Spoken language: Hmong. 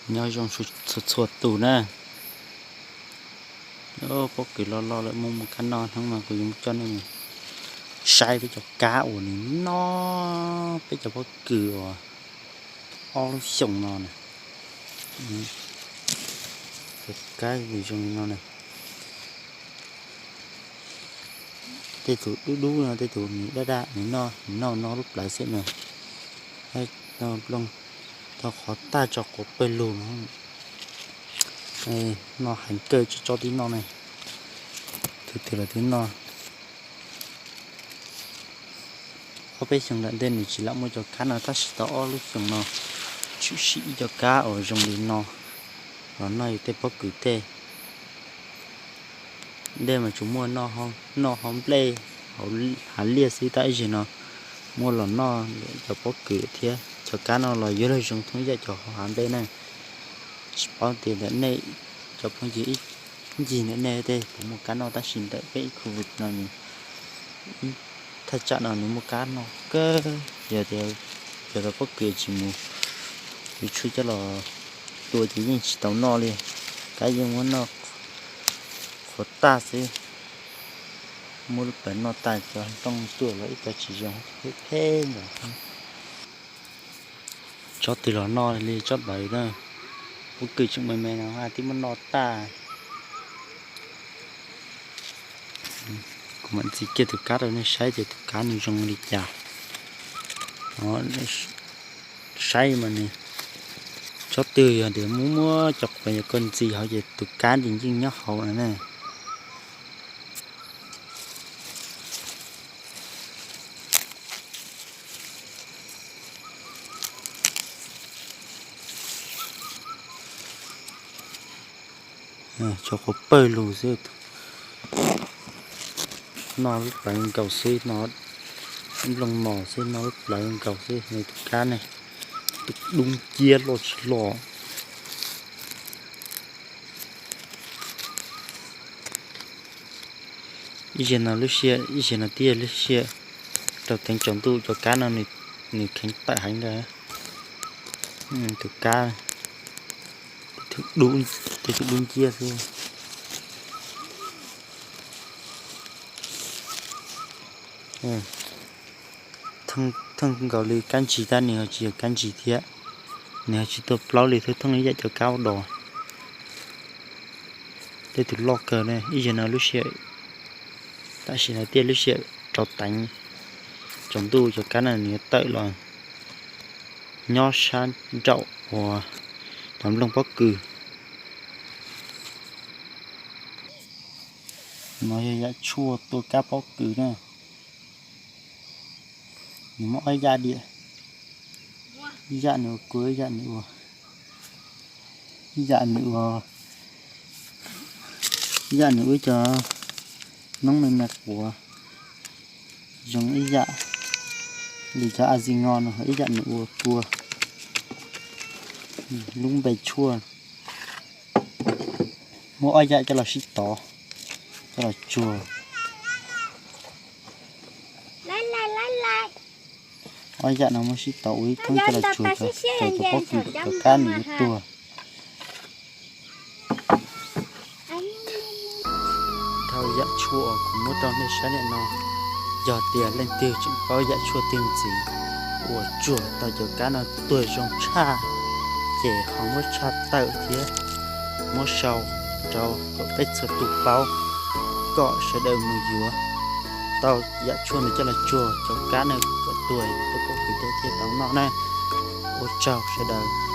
Nyob zoo txhua txhua tus na. Pob kws loj loj lawm, muaj muaj kab noj hnub no kuv yuav coj nej mus saib peb cov kab uas nws noj peb cov pob kws uas ob lub xyoos no na. Cov kab nws zoo li no na. Tej tus dub dub no, tej tus nws daj daj, nws noj noj noj lub plawv xwb na. Nplooj tau qhov tag tso quav pawg lug no. Noj heev kawg, tsis tsob twb noj ne. Tus twg los twb noj. Ob peb xyoos nram ntej nws tsis lam muaj cov kab no, tab sis tau ob lub xyoos no tshwm sim ib co kab uas zoo li no los noj yus tej pob kws tej. Ntej mas tsuas muaj noj hauv nplej, hauv hav liaj xwb, tab ib zaug no muaj los noj cov pob kws thiab. Cov kab no los yuav luag zoo thoob yaj cov hauv hav nplej na. Tsis paub tias ntawm nej cov phooj ywg ib ncig ntawm nej tej puas muaj kab noj, tab sis ntawm peb ib khu no nws, thaj tsam no nws muaj kab noj kawg. Yog tias cov pob kws tsis mus yuav tshuaj coj los tua ces yeej tsis tau noj li. Kab yeej muab noj qhuav tag xwb. Muab lub plawv noj tag, cov nplooj tuaj los ib co tsis zoo, phem phem ntawd. Tsob twg los noj li tsob ntawd na. Pob kws tseem me me no twb muab noj tag. Kuv mam ntxiv kiag tus kab rau nej saib tias tus kab nws zoo li cas. Saib mas nws, tsob twg yog tias muab muab cov quav yog koj ntxiv hauv ces tus kab nws yeej nyob hauv no na. Tso quav pawg lug xwb. Noj lub plawv nkaus xwb, noj nplooj mos xwb, noj lub plawv nkaus xwb, nws tus kab ne, tus dub nciab loj tsis loj. Ib zaug no lub sij hawm, ib zaug no twb yog lub sij hawm rau teev tsaus ntuj, cov kab no nws kheev tawm heev ntag. Tus kab, tej tus dub nciab xwb. Thooj nkaus li kab ntsis tab nws ho tsis yog kab ntsis thiab, nws ho tsis tuaj plaub li, thooj thooj ib yam cov kab ua dos. Tej tus loj kawg ne, ib zaug no lub sij hawm, tam sim no tiaj lub sij hawm rau teev tsaus ntuj cov kab no nws yuav tawm los nyob sab nraum uas cov nplooj pob kws. No yog yam tshuaj tua kab pob kws na. Nws muaj ob yam diam, ib yam nws ua kua, ib yam nws ua, ib yam nws ua, ib yam nws ua ib co noob me me quav zoo ib yam li cov a zi ngo no, ib yam nws ua kua. Lub npe tshuaj muab ob yam coj los sib tov, coj los tsuag. Ob yam no muab sib tov ua ib thoob coj los tsuag, cov pob kws cov kab nws yuav tuag. Dhau yam tshuaj uas kuv muab rau nej saib nim no, yog tias leej twg tseem paub yam tshuaj twg ntxiv uas tsuag tau cov kab no tuag zoo tshaj, ces ho muab tshaj tawm thiab muab sau rau kom peb txhua tus paub, kom sawv daws mus yuav tau yam tshuaj no coj los tsuag cov kab no kom tuag, cov pob kws thiaj tau noj na. Ua tsaug sawv daws.